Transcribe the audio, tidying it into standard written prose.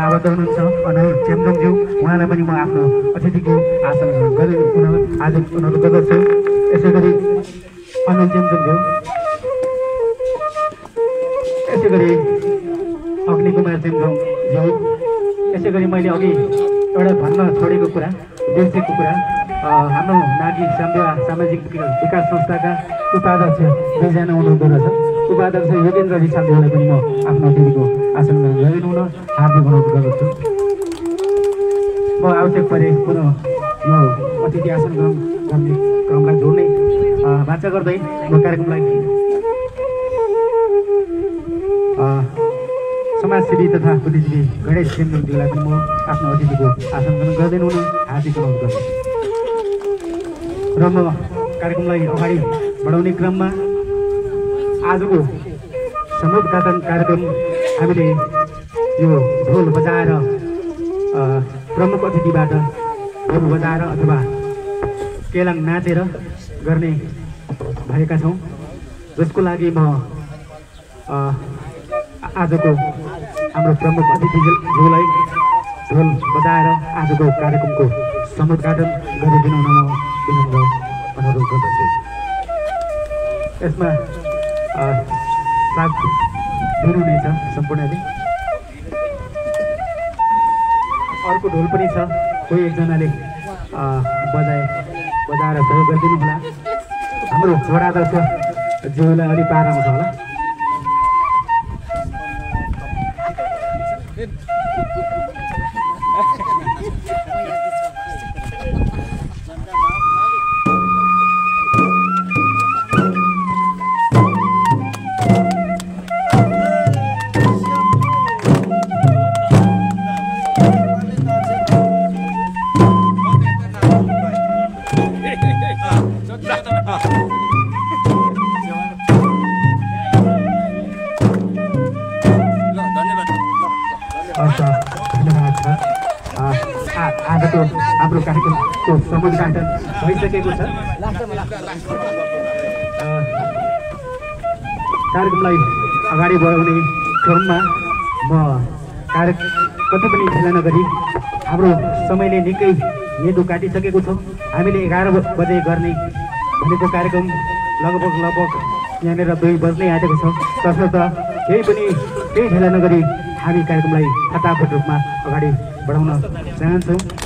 आबद्ध हुनुहुन्छ अनल चेम्जोङज्यू उहाँलाई पनि म आफ्नो अतिथिको आसन गरेर आज अनुरोध गर्दछु। यसै गरी अनल चेम्जोङज्यू, यसै गरी अग्निकुमार चेम्जोङज्यू, यसै गरी मैले अघि एउटा भन्न छोडेको कुरा, बिर्सेको कुरा, हाम्रो नागी सामाजिक विकास संस्थाका उपाध्यक्ष दुईजना हुनुहुँदो रहेछ। उपाध्यक्ष योगेन्द्र रिसालज्यूलाई पनि म आफ्नो अतिथिको आसन गरिनु हुन हार्दिक अनुरोध गर्दछु। म आवश्यक परे पुनः यो अतिथि आसन गर्ने क्रमलाई जोड्ने वाचा गर्दै म कार्यक्रमलाई समाजसेवी तथा बुद्धिजीवी गणेश चेम्जोङज्यूलाई पनि म आफ्नो अतिथिको आसन ग्रहण गर्दैनु हुन हार्दिक अनुरोध गर्दछु। र म कार्यक्रमलाई अगाडि बढाउने क्रममा आजको समुद्घाटन कार्यक्रम हामीले यो ढोल बजाएर प्रमुख अतिथिबाट ढोल बजाएर अथवा केलाङ नाचेर गर्ने भएका छौँ, जसको लागि म आजको हाम्रो प्रमुख अतिथिज्यूलाई ढोल बजाएर आजको कार्यक्रमको समुद्घाटन गरिदिनु हुन म विनम्र अनुरोध गर्दछु। यसमा साथ दिनुहुनेछ सम्पूर्णले। अर्को ढोल पनि छ, कोही एकजनाले बजाएर सहयोग गरिदिनु होला। हाम्रो वडाध्यक्ष ज्यूलाई अलि पार आउँछ होला। आजको हाम्रो कार्यक्रमको समुद्घाटन भइसकेको छ। कार्यक्रमलाई अगाडि बढाउने क्रममा म कति पनि ढिला नगरी हाम्रो समयले निकै नेदो काटिसकेको छ। हामीले 11 बजे गर्ने भनेको कार्यक्रम लगभग यहाँनिर 2 बज्नै आँटेको छ। तसर्थ केही ढिला नगरी हामी कार्यक्रमलाई फटाफट रूपमा अगाडि बढाउन चाहन्छौँ।